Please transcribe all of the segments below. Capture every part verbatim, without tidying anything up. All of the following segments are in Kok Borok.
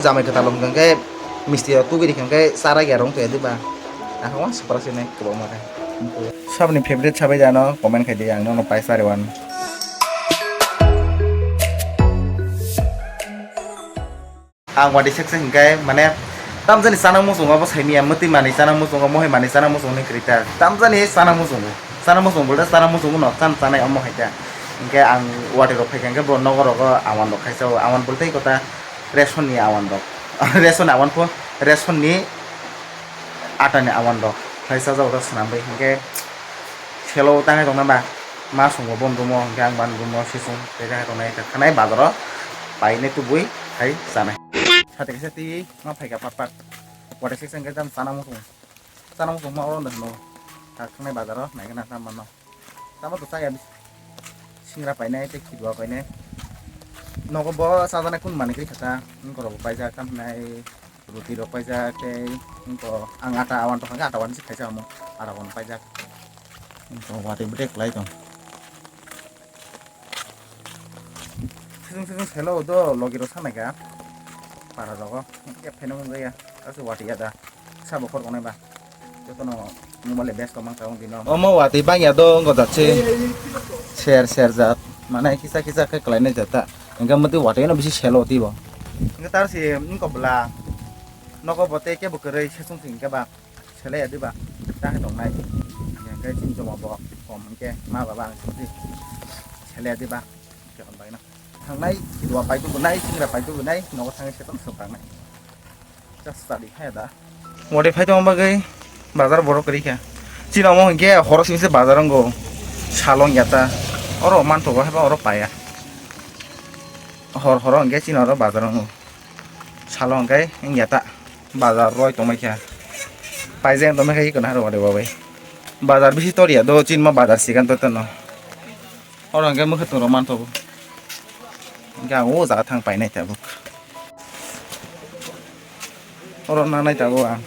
Jamai kwtal rok hwnkha khe misti rok tugui rikha khe chara ya rong tongya diba. Ang wa supra sinai kwbangma khe. Sabni favorite sabai jano comment khai di, ang nono paisa rewan. Ang wadi sek sek hwnkhe mane tamjani chana muchungo bo saimiya, mwtwi mani chana muchungo, mohai mani chana muchungo ni kwrwi ta. Tamjani chana muchungo, chana muchung bolte chana muchungo no chan chanai omo hai ta. Hwnkhe ang wadi rok phaikha hwnkhe bo nogo rogo awan rok khaisa o, awan bolte kota ration ni awan rok. Ration awan pho, ration ni ata ni awan rok. Khaisa jabo rok swnam bai hwnkhe selo tangai tongna ba ma sungo bon rumo hwnkhe ang ban rumo sisung tei khe tongna khanai bazaro painai tubui hai chanai. Sate kisa twi ma phaika pat pat. Wadi sek sek hwnkhe jam chana muchung. Chana muchung ma oro no hwno. Thangkhanai bazaro naikhe na tamo no. Tamo to chaya bis-, singra painai tei khidua painai. Nogo bo chajaknai kunu manwi khe khata, wngkor rok bo paijak, tamhinai roti rok paijak tei wngkor ang ata awan tongkha khe ata awan se khaisa omo ata awan paijak. Wngkor watwi bwtwi kwlai tong. Sisung sisung selo do logi rok sanai kha para rogo. Khe phaino wngya aswk watwi ya da. Sabo khor tongnai ba. Jotono mobile le best tongmang tabuk dino. Omo watwi bangya do wngkha jat se. Ser ser jat. Mane kisa kisa khe kwlainai jat ta. Hwnkhe mwtwi watwi no bisi selo twi bo. Hwnkhe tar se wngkha bwla. Nogo bo tei kebo kwrwi sesung se hwnkhe ba. Selai ya diba. Ta khe tongnai. Hwnkhe chini joma bo kom hwnkhe ma baba ang sidi. Selai ya diba. Hwnkhe on bagwi no. Thangnai, khidua paitugwnai, singra paitugwnai, nogo thangwi setan swprangnai. Just study khe da. Wade phai tongma bagwi bazar borok kwrwi kha. Chini omo hinkhe horo simi se bazar wngo. Salong yata. Oro manthogo haiba oro paya. Hor horo hinkhe chini oro bazar wngo. Salong hinkhe wng yata. Bazar roi tongmai kha. Paijak tongmai kha ikono haro wade babai. Bazar bisi toriya do chini ma bazar sigan to tono. Oro hwnkhe mwkhwtwng rok manthogo. Hwnkhe ang o jaga thang painai tabuk. Oro nanai tabuk ang.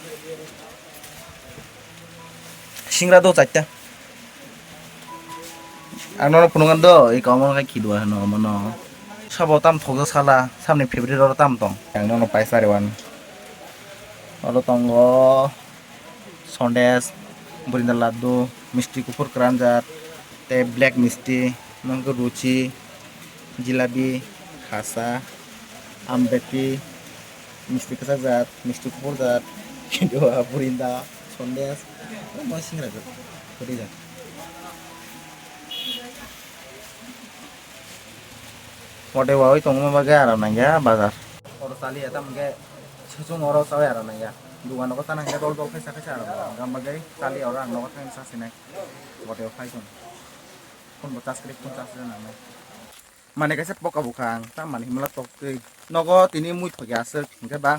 Singra do chaita. Ang nono phunukgo do, eko omo khe khidua hino omono. Sabo tam thokjak sala, samni favorite oro tam tong. Ang nono paisa rewan. Oro tongo. Sondes, burinda laddu, misti kuphur kwranjak, tei black misti, mangkhe ruchi, jilabi, khasa, ambeti, misti kwchak jat, misti kuphur jat, burinda, sondes, omo singra jat, kwrwi jat. Mote wawi tongma bagwi aram nangya bazar. Oro chaliya tamo hwnkhe sesung oro chawi aram nangya. Dugan nogo chana hwnkhe dol dol khe sakhe se aram nangya. Gam bagwi chaliya oro ang nogo thangwi chasinai. Mote phai tong. Phone bo charge kwrwi phone charge rwna nangnai. Mane kaisa poka bwkha ang ta mani himla toktwi. Nogo tini mui thokya aswk hwnkhe ba.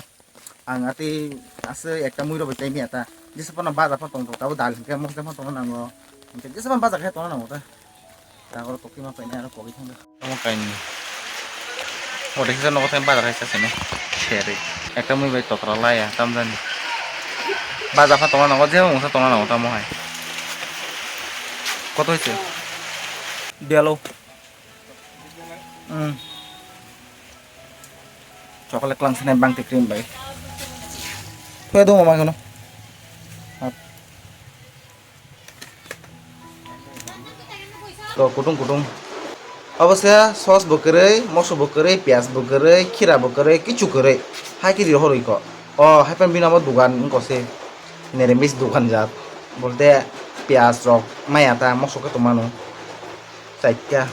Ang atwi aswk ekta mui rok bai tei miya ta. Jesa phano baja phano tong tong tabuk dal hinkhe mokhe phano tongna nango. Hinkhe jesa phano baja khe tongna nango ta. Tangoro tokti ma painai aro pogwi thangkha. Omo kainwi. Ode kisa nogo thang baja khe sasini. Seri. Ekta mui bai totra laya tamjani. Baja phano tongna nango jebo mungsa tongna nango tamo hai. Koto hoise? Biyalo. Hmm. Chocolate klang sanai bang tikrim bai. Kue dong ma kono. To kutung kutung. Obo se sauce bo kwrwi, moso bo kwrwi, piyaj bo kwrwi, khira bo kwrwi, kichu kwrwi. Hai khe rihorwi ko. O hai phan bini omo dugan wngkha se. Nirimis dugan jat. Bolte piyaj rok maya ta moso khe tongmano. Chaita.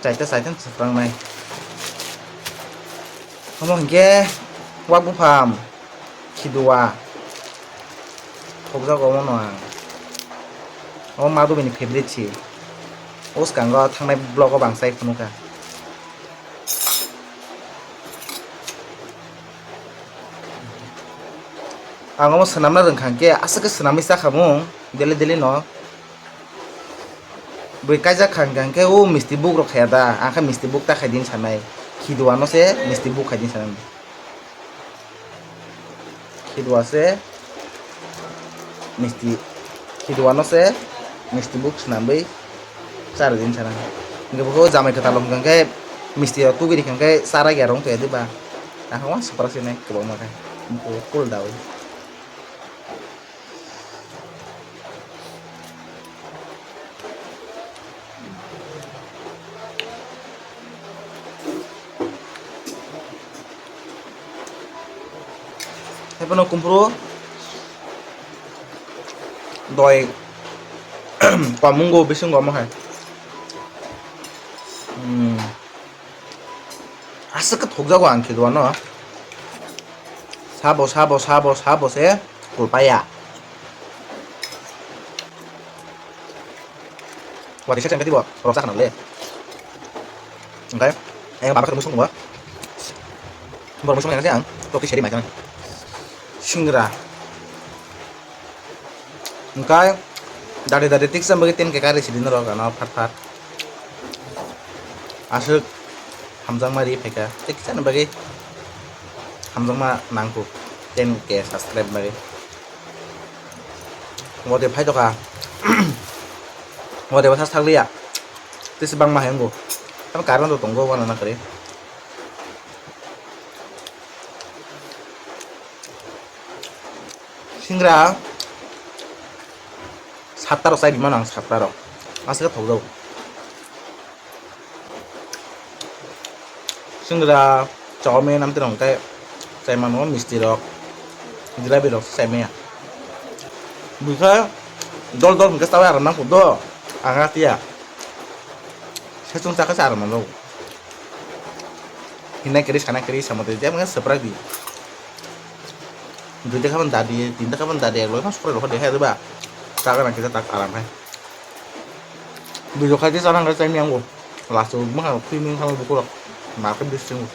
Chaita, chaita swprangnai. Omo hinkhe wak buphang, khidua. Thokjago omono ang. Omo ma dubini favorite si. O swkango thangnai vlog o bang chai phunukha. Ang omo swnamna rwngkha hinkhe aswk khe swnamwi chakha mung daily daily no. Bui kaijak kha hinkhe o misti buk rok khaya da, ang khe misti buk ta khai din sanai. Khidua no se misti buk khai din sanai. Khidua se misti, khidua no se misti buk swnamwi chari din sanai. Hinkhe bo jamai kwtal rok hinkhe misti rok tugui rikha hinkhe chara ya rong tongya diba. Ang wah super sini kebang makan. Mukul dawi. Haiphano kumpuru doi komungo bisingo omo hai. Hmm. Aswk khe thokjago ang khe duano. Sabo, sabo, sabo, sabo se kulpaya. Watisa chengkhe tibo rok sakha nang le. Engkai, eh, baba khe musung bo. Borok musung yang siang, tok seri mai kan. Singra. Engkai, dade dade tik sam bagi tin ke kari sidi norok ano phat phat. Aswk hamjakma ri phaikha, tik sam bagi hamjakma nangkuk tin ke subscribe bagi. Wade phai tokha. Wade basa sakliya. Tisi bangma hai wngo. Tamo karon do tongo wana na kare. Singra satta rok sai bima nang satta rok. Aswk thok jao. Singra, chowmin, amtwi rok khe chai mano, misti rok, jalebi rok chai maya. Bwkha dol dol hwnkhe chaui aram nang do, ang atiya. Saichung chakha se aram nang do. Hinna kiri, sana kiri, samode, jemon swprak di. Duita khaban dadi, tinta khaban dadi, ekloi ma sukrai rokha de hai ba. Chakha nang kisa tak aram hai. Video khai de chana nang chai maya ngo. Last o bwkha rok khwi mung kha bukurok. Ma khe bising.